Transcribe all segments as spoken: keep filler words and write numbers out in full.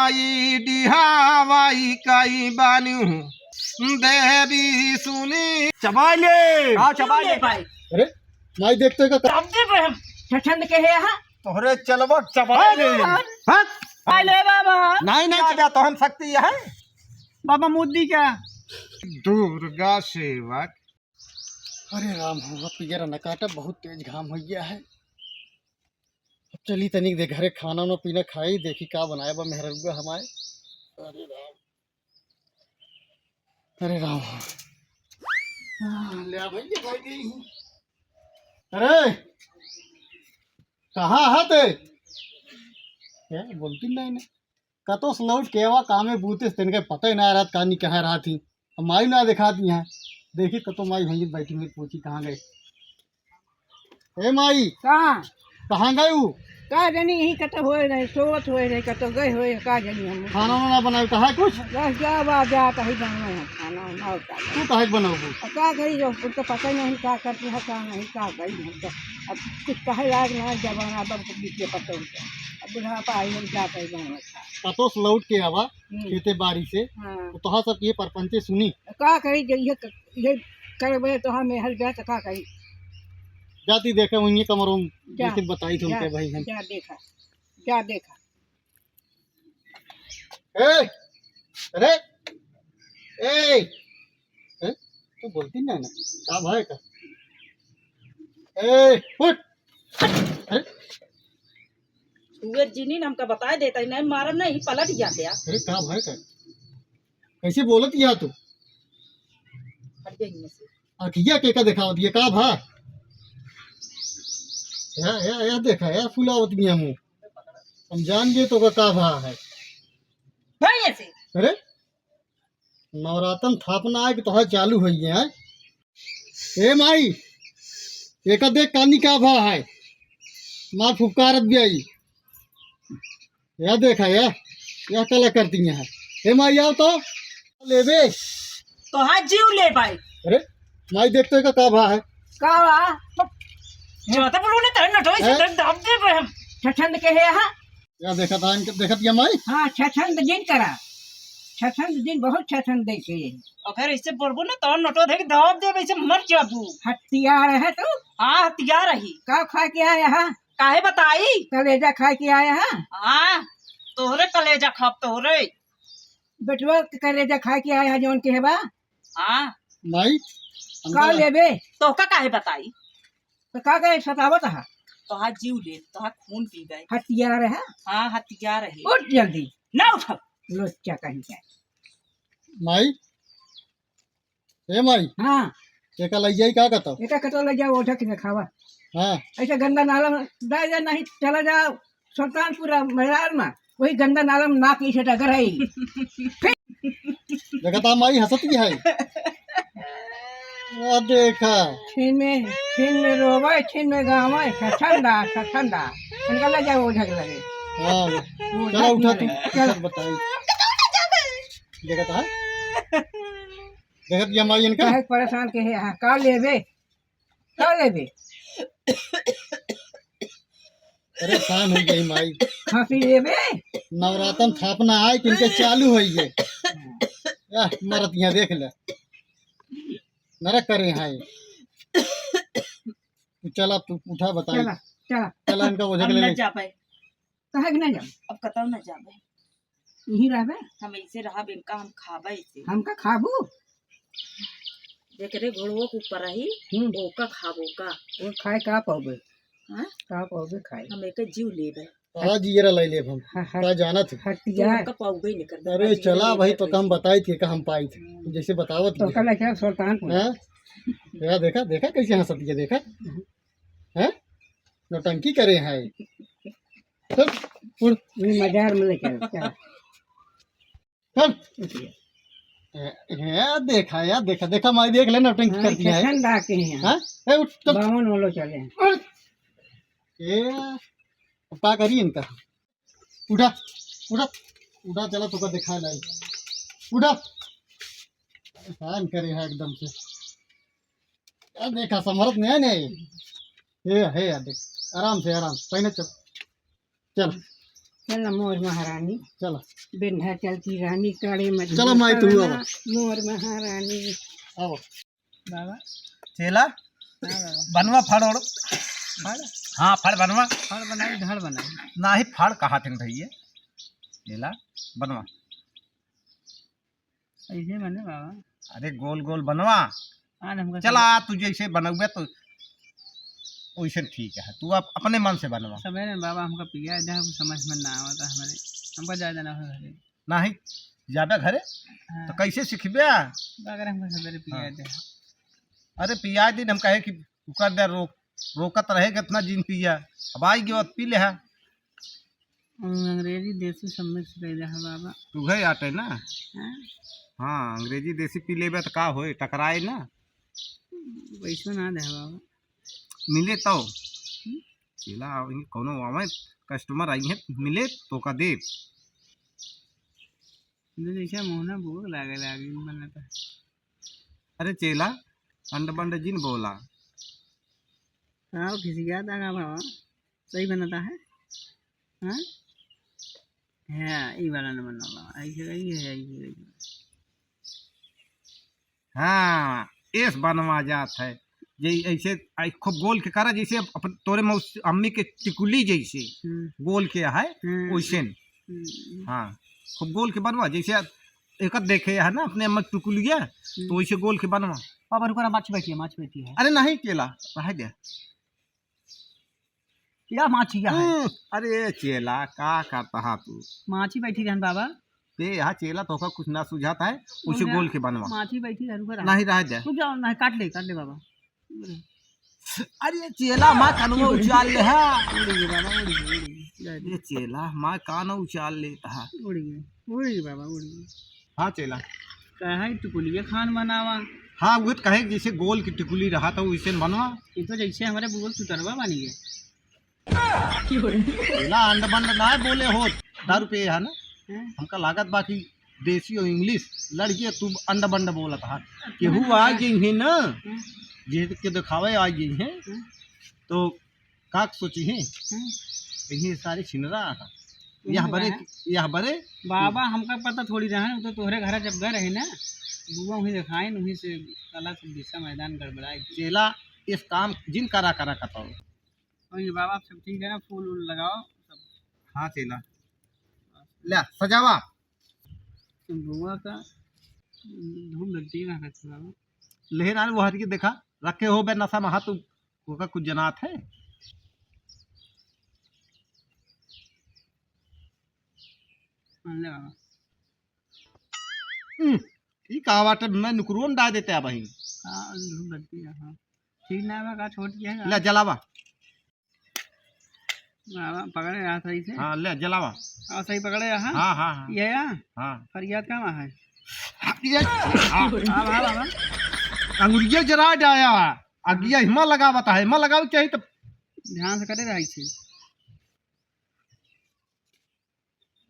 ई डिहावाई कई बानू देवी सुनी। चबाई ले। हाँ, चबाई ले। भाई। अरे, माई देखते का। चबाई ले हम। ठठन के है, हाँ? तोहरे चलबा चबाई ले। हाँ? चबाई ले बाबा। नहीं, नहीं, चबाई ले, तो हम शक्ति है। बाबा मोदी का। दुर्गा सेवक। अरे राम हो, पियरा न काटा, बहुत तेज घाम हो गया है। अब चली तनिक दे घरे खाना उना पीना खाई, देखी का बनाए बा मेहररुआ हमारे। अरे राम, अरे राम। हाँ, ले आ भाई, ये भाई गई हूँ। अरे, कहाँ है ते? क्या बोलती नहीं ना? कतो से लौट के आवा, कामे बूते से तनिके पता ही ना रहत, कानी कहाँ रहत ही। अब माई ना देखाती हैं। देखी कतो माई भैया बैठी हुई, पूछी कहाँ गए। ए माई, कहाँ? कहाँ गए ऊ? का जानी, यही कतो होए रहे, सोवत होए रहे, कतो गए होए, का जानी हम। खाना वाना बनाए, कहा कुछ? बस जा बा, जा, कहीं बनावे हम खाना वाना, और का। तू काहे के बनाबू? अब का करी, जो उनको पता नहीं का करती है, का नहीं, का करी हम तो। अब कुछ कहे लायक ना जमाना, अब हमको बीते पता होता। अब बुढ़ापा आई, हम क्या करी बनावे का। कतो से लौट के आवा, हम्म। खेते बारी से, हाँ। तो तोहा सब ये परपंचे सुनी। का करी, जो ये क-, ये करबे तो हम हर जा तो का करी। जाती देखे वहीं कमरों में, जा, देखित बताई तुमके जा, भाई हम। जा देखा, जा देखा। ए, अरे, ए, ए, तू बोलती नहीं ना, का भाई का? ए, उठ। अरे, तू ये जिनी हमका बताए देता ही नहीं, मारब नहीं, पलट जाते यार। अरे, का भाई का? कैसे बोलत या तू? हट जा इनमें से। अखिया के का देखावत ये, का भा? या, या, या देखा, या फुलावत ये मुंह। हम जान गए तो का, का भा है। भाई ऐसे। अरे, नवरातन थापना आए कि तोहार चालू होई है। ए माई, एका देख कानी का भा है, मार फुफकारत भी आई। या देखा या, या कला करती है। ए माई, आओ तो लेबे। तोहार जीव ले भाई। अरे माई, देख तो एका का भा है। का भा? जो तो बोलो ना, तहन नटोई से हैं? दर्द दाब दे भाई हम। ठठन के है, हाँ? या देखत है, इनके देखत या माई? हाँ, छछंद जिन करा। छछंद जिन बहुत छछंद देखे। अगर ऐसे बोलबो ना, तो नटो देख दब देब, ऐसे मर जाबू। हथियार है तू? हाँ, हथियार है। का खा के आया है? काहे बताई? कलेजा खा के आया है? हाँ, तोहरे कलेजा खाब, तोहरे। बेटवा के कलेजा खा के आया है, जौन के है बा? हाँ। माई, हम का तो लेबे? तोहका काहे बताई? तो का करे सतावत हा? तोहार जीव ले, तोहार खून पी गए। हथियार है? हाँ, हथियार है। उठ जल्दी। ना उठब। लोचा कहीं का। माई, ए माई। हाँ। एका लई जाई का कतो? एका कतो लई जाओ, ओझा के देखावा। हाँ। ऐसे गंदा नाला में डाल जा, नहीं चला जाओ। सुल्तानपुर मैदान में वही गंदा नाला में नाक इसे डगर है। देखा था माई हंसत की है। आ देखा। छीन में, छीन में रोवे, छीन में गावे, ठठंदा, ठठंदा। उनका ले जाओ ओझा के लगे। हाँ। ओझा चला उठा के तू, लगे। चल। बताई। देखा था? देखा दिया माई इनका? काहे परेशान के है? हाँ, का लेबे? का लेबे? परेशान हो गई माई। खांसी लेबे? नवरातन थापना आए कि इनके चालू हो गए। या, मरत यहाँ देख ले। नरक करे हैं। तू चला, तू उठा बताई। चला, चला। चला इनका ओझा के हम ले ना ले। जा पाए। काहे के ना जाब? अब कतौ ना जाबे। यहीं रहबे? हम ऐसे रहब, इनका हम खाबे ऐसे। हमका खाबू? एकरे घोड़वो के ऊपर रही, हम्म। ओका खाबो का? वो खाए का पाओगे? हाँ? का पाओगे खाए? हम एक जीव लेबे। आज ये ला ले लेब हम। हाँ, हाँ। का जानत है? हटिया। तो हमका पाउबे नहीं करबे। अरे आज ये चला लेबे भाई, तो भाई। हम बताई थे का हम पाई थे। हम्म। जैसे बतावत तो है। कल क्या सुल्तानपुर? हाँ? या देखा, देखा कैसे हंसत है, देखा? हम्म। हैं? नौटंकी करे हैं। चल, उड़। ये मजार में लेके आओ, चल। चल। ए, ए, देखा, या देखा, देखा, माई देख ले, नौटंकी हाँ, करती है। ठठंदा के हैं। हाँ? ए, उठ, चल। बावन वालों चले हैं। उठ। ए, अब का करी इनका? उठा, उठा, उठा, चला, तोका दिखा लाई। उठा। परेशान करे है एकदम से। या देखा, समरत नहीं है, नहीं। ए, हे, या देख, आराम से, आराम से, पहले चल, चल। चल मोर महारानी। चलो। विंध्याचल की रानी काली मजनू चलो माई, तू करना, आवा। मोर महारानी। आओ। बाबा। चेला, हाँ बाबा। बनवा फड़ ओड़। फड़? हाँ, फड़ बनवा। फड़ बनाई, धड़ बनाई। नाही, फड़ कहा थे भैया। चेला, बनवा। ऐसे बने बाबा। अरे गोल गोल बनवा। हाँ, हमका चला, समझ तू जैसे बनउबे तो वैसे ठीक है, तू अप-, अपने मन से बनवा। समझ में बाबा, हमका पिया दे, हम समझ में ना आवता हमरे, हमका जाए देना हो घरे। नाही, जाबे घरे? हाँ। तो कैसे सीखबे? अगर हमका सवेरे पिया हाँ। दे। अरे पिया दिन हम कहे कि तू कर दे रोक, रोकत रहे कितना जिन पिया, अब आई गयो, अब पी ले है। अंग्रेजी देसी सब mix कर दे है बाबा। तू है आटे ना? हाँ। हाँ, अंग्रेजी देसी पी लेबे तो का होए, टकराए ना। वैसे ना दे बाबा। मिले तो। हम्म? चेला, अभी कौनो आवे, customer आई है, मिले तो का दे। जैसे मुँह ना भूख लागे लागे, मन तो। अरे चेला, अंड बंड जिन बोला। हाँ, खिसिया दागा बाबा। सही बनता है? हाँ? हाँ, ई वाला न बनला। ऐसे, ऐसे, ऐसे, ऐसे। हाँ, एस बनवा जात है। जे ऐसे, ऐ, खूब गोल के करा, जैसे अपन तोरे मौस-, अम्मी के टिकुली जैसे, हम्म। गोल के है, हम्म। वैसे न। हम्म। हाँ, खूब गोल के बनवा, जैसे एक देखे है ना अपने अम्मा के टिकुलिया, हम्म। तो वैसे गोल के बनवा। बाबा रुको ना, माछी बैठी है, माछी बैठी है। अरे नहीं चेला, रह दे। या माछी या है? हम्म, अरे चेला, का करता हा तू? माछी बैठी रहन बाबा। ते यहाँ चेला तोका कुछ ना सुझाता है, उसे बोल के बनवा। माछी बैठी है, रुको ना। नहीं, रह दे। रुक जाओ, नहीं, काट ले, काट ले बाबा। अरे चेला, माँ कानवा उचाल ले हा। उड़ गई बाबा, उड़ गई, उड़ गई। जाए दे। ये चेला, माँ कान उचाल लेता है। उड़ गई, उड़ गई बाबा, उड़ गई। हाँ चेला। कहे टिकुलिया खान बनावा। हाँ, वो तो कहे जैसे गोल की टिकुली रहा था वैसे न बनवा। ये तो जैसे हमारे बुआ सुतरवा बनी है। चेला अंड बंड ना बोले हो, दारू पे है ना? हैं? हमका लागत बा कि देसी और English लड़की है, तू अंड बंड बोलत हा। केहू आ गई है ना, हैं? जे के दिखावे आ गई है, हैं? तो का सोची है? हैं? यही सारी छिनरा है। यह बरे, यह बरे। बाबा, हमका पता थोड़ी रहे, तो तोहरे घर जब गए रहे ना, बुआ वहीं देखाइन, वहीं से कला सब दिशा मैदान गड़बड़ाए। चेला, इस काम जिन करा करा कतो। और ये बाबा, सब ठीक है ना? फूल उल लगाओ सब। हाँ चेला, ले सजावा। बुआ का धूम धरती का रख बाबा। लेकिन आज वो हर के देखा, रखे हो बे नशा महा, तू ओका कुछ जनात है? हाँ, ले बाबा। हम्म, ई का बाटे, मैं नुकरोन डाल देते अब ही। हाँ, धूम धरती है, हाँ। ठीक ना बा, का छोट किया है? ले जलावा। बाबा, पकड़े रहा सही से। हाँ, ले जलावा। हाँ, सही पकड़े रहा। हाँ, हाँ, हाँ। ये या? हाँ। फरियाद का वहाँ है? ये, हाँ। हाँ, हाँ, बाबा। अंगुरिया जरा जाया। अगिया हिमा लगावत है, हिमा लगावे चाहिए तो। ध्यान से करे रहा इसे।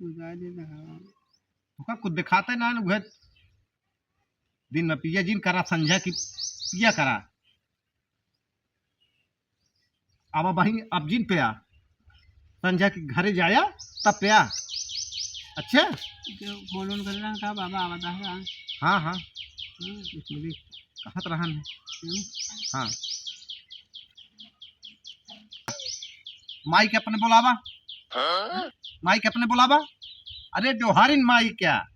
बुझा दे रहा। ओका कुछ दिखाते ना, उहे दिन में पिया जिन करा, संझा की पिया करा। अब बहिन, अब जिन पे आ, संझा के घरे जाया, तब पे आ। अच्छा? जो फोन वोन कर रहा था, बाबा आवता है। हाँ, हाँ। हम्म। एक मिनट, कहत रहन है। हम्म। हाँ। माई के अपने बोलावा। हाँ? माई के अपने बोलावा। अरे, डोहारिन माई क्या?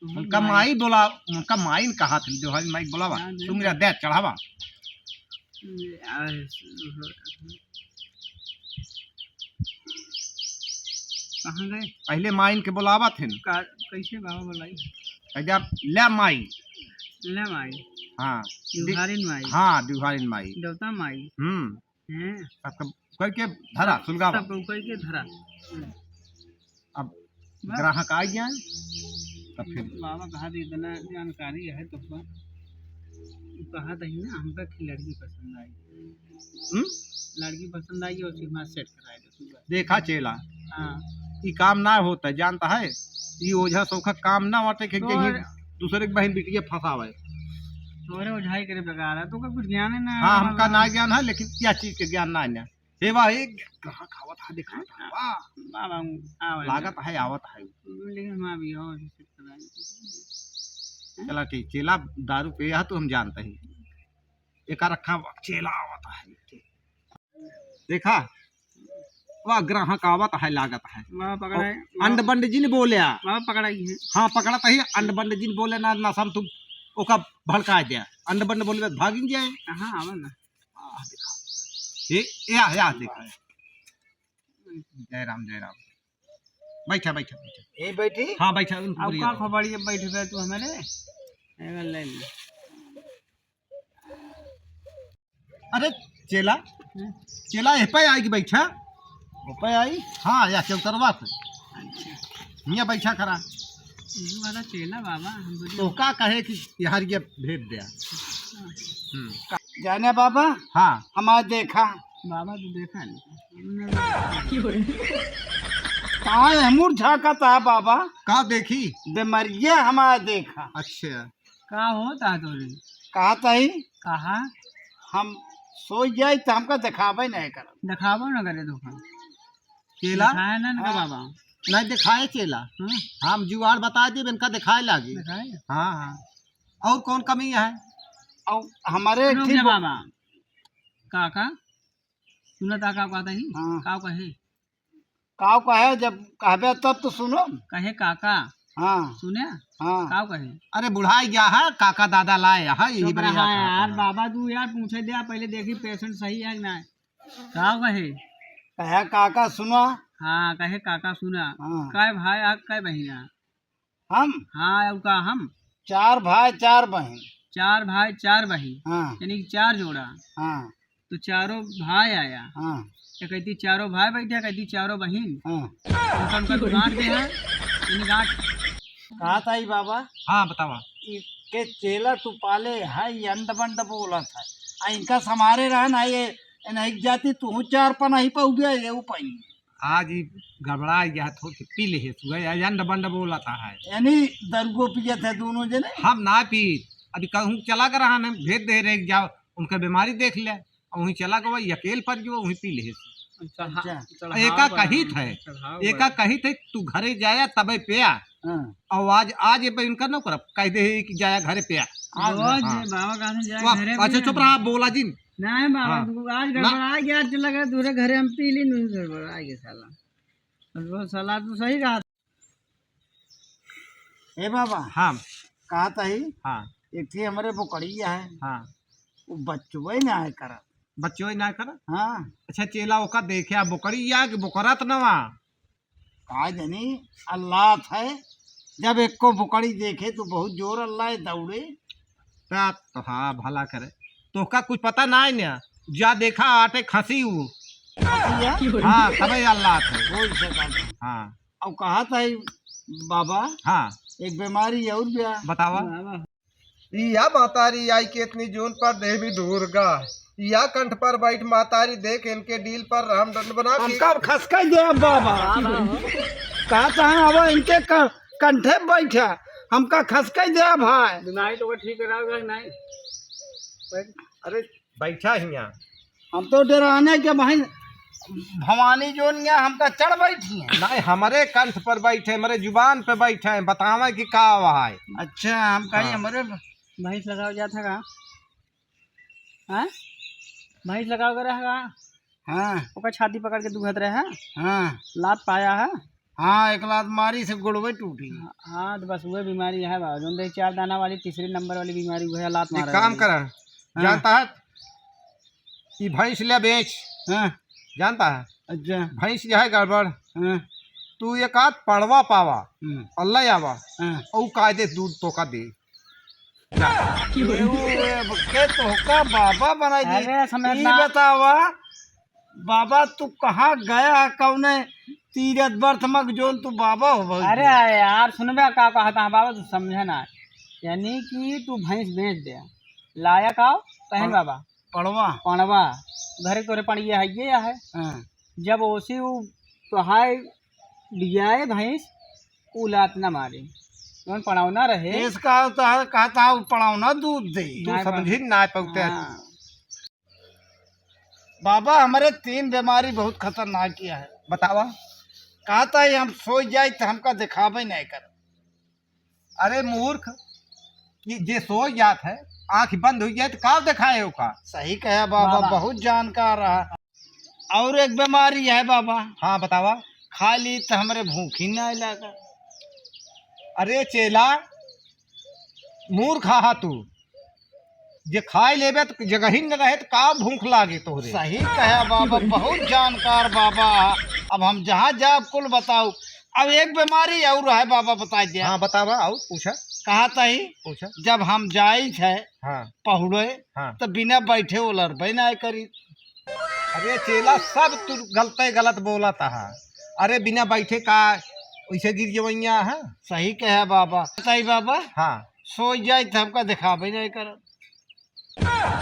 उनका माई। माई बोला, उनका माई ने कहा था, जो है माई बोलावा, हाँ, दे। सुमिरा दे चढ़ावा। ये, आ, कहाँ गए? पहले माई के बोलावा थे। का, कैसे बाबा बोलाई? पहले आप ले माई। ले माई। हाँ। दुहारिन माई। हाँ, दुहारिन माई। देवता माई। हम्म। हैं? सबका करके धरा, सुलगावा। सबका करके धरा। हम्म। अब बस। ग्राहक आ गया, तब फिर बाबा कहा थे, इतना जानकारी है तो पर, वो कहा था ही ना, हमका कि लड़की पसंद आई। हम्म? लड़की पसंद आई और फिर हमारा सेट कराए दे तू बस। देखा चेला, हाँ। ई काम ना होता है, जानता है? ई ओझा सौखा काम ना होते कि तो कहीं दूसरे के बहन बिटिया फंसावे। तोरे ओझाई करे बेकार है, तो का कुछ ज्ञान है ना? हाँ, हमका ना ज्ञान है, लेकिन यह चीज के ज्ञान ना है ना। हे भाई, ग्राहक आवत है, दिखात है, वाह। वाह, वाह, आवे। लागत है, आवत है। लेकिन हम अभी और चला ठीक, चेला दारू पिया है तो हम जानते हैं। एका रखा चेला आवत है। देखा, वाह, ग्राहक आवत है, लागत है। वाह, पकड़ा है। अंड बंड जिन बोल्या। वाह, पकड़ा ही है। हाँ, पकड़ा तो ही, अंड बंड जिन बोले ना, नशा में तू ओका भड़का दे। अंड बंड बोले, भागिन जाए। हाँ, आवा ना। आ, देखा। ए, या, या, देखा। जय राम, जय राम। बैठा, बैठा, बैठा। ए, बैठी? हाँ, बैठा, अब बोलिए। का खबर, ये बैठ गए तू हमारे? एगो ले ले। अरे, चेला, हम्म। चेला, ए पे आई कि बैठा? ओ पे आई? हाँ, या चौतरवा पे। अच्छा। हियाँ बैठा करा। ये वाला चेला बाबा, हम बोले तो का कहे कि यार ये भेज दे। अच्छा। हम्म। जाने बाबा? हाँ। हमार देखा। बाबा तो देखा नहीं। कहाँ है मुरझा का था बाबा? का देखी? बेमरिया हमार देखा। अच्छा। का होता है तोरे? कहा तही? कहा? हम सोई जाई त हमका देखावे नहीं करब। देखावे न करे धोखा। चेला? देखाए ना इनका हाँ। बाबा। नहीं देखाए चेला। हाँ। हम जुगाड़ बता देब, इनका देखाए लागे। देखाए? हाँ, हाँ। और कौन कमी है? और हमारे रुक ठीक जा बा- बाबा। का, का? सुनत आ का कहत ही? हाँ। का कहे? काव कहे, जब कहबे तब तो सुनो। कहे काका। हाँ। सुने? हाँ। काव कहे? अरे बुढ़ाई गया है, काका दादा लाए है, यही चुप बड़े रहा याद है। यार, बाबा तू यार पूछे दे, पहले देखी पेशेंट सही है कि ना। काव कहे? कहे काका सुना। हाँ, कहे काका सुना। हाँ। कै भाई आ कै बहिना? हम? हाँ, और का हम? चार भाई, चार बहिन। चार भाई, चार बहिन। हाँ। यानी कि चार जोड़ा। हाँ। तो चारों भाई आया। हाँ। तो कहती चारों भाई बैठे, कहती चारों बहिन। हाँ। उनका, उनका तो गांठ दे है, यानी गांठ। कहा था ई बाबा? हाँ, बतावा। ई के चेला तू पाले है, ई अंड बंड बोलत है। आ इनका समारे रहन, आ ये नहीं जाती, तू चार पना ही पाऊ गया, ये ऊ पाई। आज ई गड़बड़ा गया, थोड़ से पी ले है, सुबह आज अंड बंड बोला था है। यानी दरुगो पिए थे दोनों जने? हम ना पी, अभी कहूँ चला कर रहा ना, भेज दे रहे, जाओ उनका बीमारी देख ले, और वहीं चला गवा, ये अकेल पर जो वहीं पी ले है। चढ़ा-, अच्छा। चढ़ाव एका बढ़ा कही है, थे, चढ़ाव एका बढ़ा। कही थे, तू घरे जाया तबे पिया। हाँ। और आज, आज ये पे इनका न करब, कह दे है कि जाया घरे पिया। आज रोज हाँ। ये बाबा कहा था, जाया वाह, घरे अच्छा पिया। चुप रहा, बोला जिन। नहीं बाबा, हाँ। तू आज ना। गड़बड़ा गया, आज लगा दूसरे घरे हम पी ली, नहीं गड़बड़ा गया साला। और वो साला तू सही कहा। ए बाबा। हाँ। कहा तही? हाँ। एक थी हमरे बोकड़िया है। हाँ। वो बच्चों ही ना है करत। बच्चों ही ना करत? हाँ। अच्छा चेला ओका देखे, आ बोकड़िया कि बोकरत नवा? का जानी, अल्लाह है, जब एक को बोकड़ी देखे तो बहुत जोर अल्लाह दौड़े। ता तो हाँ, भला करे। तोहका कुछ पता ना है ना, जा देखा आटे खसी उ। खसी है? हाँ, तबे अल्लाह है। कोई से बात नहीं। हाँ। अब कहा था ई बाबा, हाँ। एक बीमारी और भी है। बतावा। बाबा। या मातारी आई के इतनी जून पर देवी दुर्गा, या कंठ पर बैठ मातारी देख इनके डील पर रामदंड बना के। हमका अब खसकाई दे अब बाबा। कहा था अब इनके क-, कंठे बैठा, हमका खसकाई दे अब भाई। बीमारी तो ठीक कराओगे नहीं? अरे बैठा हियाँ। हम तो डराने के भाई भवानी जोन यहाँ हमका चढ़ बैठी है। नहीं, हमरे कंठ पर बैठे, हमरे जुबान पे बैठे हैं, बतावे कि का हुआ है। अच्छा, हम कहीं हाँ। हमरे भैंस लगाओ जात है का? हाँ? भैंस लगाओ कर रहा का? हाँ। ओकर छाती पकड़ के दुखत रहे है? हाँ। लात पाया है? हाँ, एक लात मारी से गोड़वे टूटी। हाँ, हाँ, तो बस वह बीमारी है बाबा, जोन दे चार दाना वाली, तीसरे नंबर वाली बीमारी, वह लात एक मारा काम वाली। करा, हाँ। जानता है, ई भैंस ले बेच। हाँ। जानता है? अच्छा। भैंस जो है गड़बड़। हाँ। तू एक आध पड़वा पावा, हम्म। अल्लाह आवा, हाँ। और कायदे दूध तोका दे। जा। ए, ओ, ए, के तोहका बाबा बनाई दी। अरे, समझ ई ना। बतावा, बाबा, तू कहाँ गया है, कौने तीरथ बर्थ मग जोन तू बाबा हो भाई? अरे यार, सुनबे का कहता है बाबा, तू समझे ना। यानी कि तू भैंस बेच दे, लायक आओ, पहन पड़-, बाबा। पड़वा? पड़वा। घरे तोरे पड़िया है, ये है। हाँ। जब ओसी उ तोहाय लियाए भैंस, उ लात ना मारे। जौन पड़ौना रहे। इसका तो कहता है, पड़ौना दूध दे। तू ना समझी ना पौते। हाँ। बाबा, हमरे तीन बीमारी बहुत खतरनाक किया है। बतावा। कहत है हम सोइ जाई त हमका देखाबे नहीं कर। अरे मूर्ख, कि जे सोइ जात है, आँख बंद होइ जाए त का देखाए ओका? सही कहा बाबा, बाबा। बहुत जानकार रहा। और एक बीमारी है बाबा। हाँ, बतावा। खा ली त हमरे भूख ही नहीं लागा। अरे चेला, मूर्ख हा तू, जे खाए लेबे त जगह ही न रहे त का भूख लागे तोहरे? सही कहा बाबा, बहुत जानकार बाबा। अब हम जहाँ जाब कुल बताऊ। अब एक बीमारी और है बाबा, बताइ द्या। हाँ, बतावा, और पूछा। कहत ही पूछा। जब हम जाइत है हाँ। पहुड़े, हाँ। त बिना बैठे वो लड़बे ना करी। अरे चेला, सब तू गलते गलत बोलत हा। अरे बिना बैठे का वैसे गिर जवैया है? सही कहा बाबा। सही बाबा। हाँ। सोइ जाई त हमका देखाबे नहीं करत।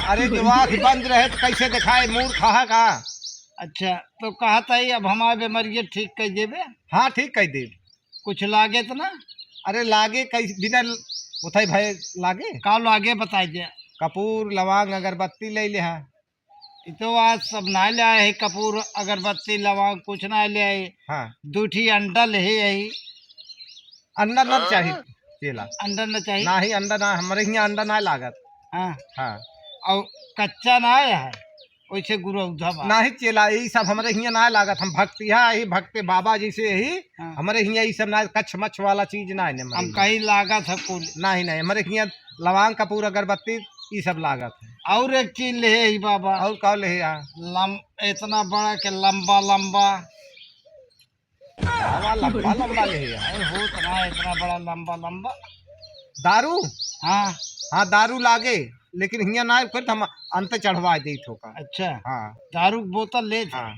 अरे जो आँख बंद रहे त कैसे देखाए, मूर्ख हा का? अच्छा, तो कहत ही अब हमार बीमारी ठीक कर देबे? हाँ, ठीक कर देब। कुछ लागे त ना? अरे लागे कैसे, बिना उठाई भाई लागे? का लागे बताइ द्या। कपूर, लवांग, अगरबत्ती ले ले हा। इ तो आज सब ना ले आए है, कपूर, अगरबत्ती, लवांग कुछ ना ले आए। हाँ। दू ठी अंडा ले आई। अंडा ना चाही चेला। अंडा ना चाही? नाही, अंडा ना, हमरे हियाँ अंडा ना लागत। हाँ। हाँ। और कच्चा ना आया है, वैसे गुरौधा बा। नाही चेला, ई सब हमरे हियाँ ना लागत। हम भक्तिहा ही, भक्ति बाबा जी से ही, हाँ। हमरे हियाँ ई सब ना, कच्छ मच्छ वाला चीज ना है हमरे हम हियाँ। कहीं लागत है कुल। नाही, नाही, हमरे हियाँ लवांग, कपूर, अगरबत्ती, ई सब लागत है। और एक चीज ले ही बाबा। और का ले ही? लम-, इतना बड़ा के लंबा लंबा। बाबा लंबा लंबा ले ही। अरे होत ना इतना बड़ा लंबा लंबा। दारू? हाँ। हाँ, दारू लागे, लेकिन हियाँ ना, फिर हम अंत चढ़वा देत होका। अच्छा। हाँ। दारू के बोतल ले थे। हाँ।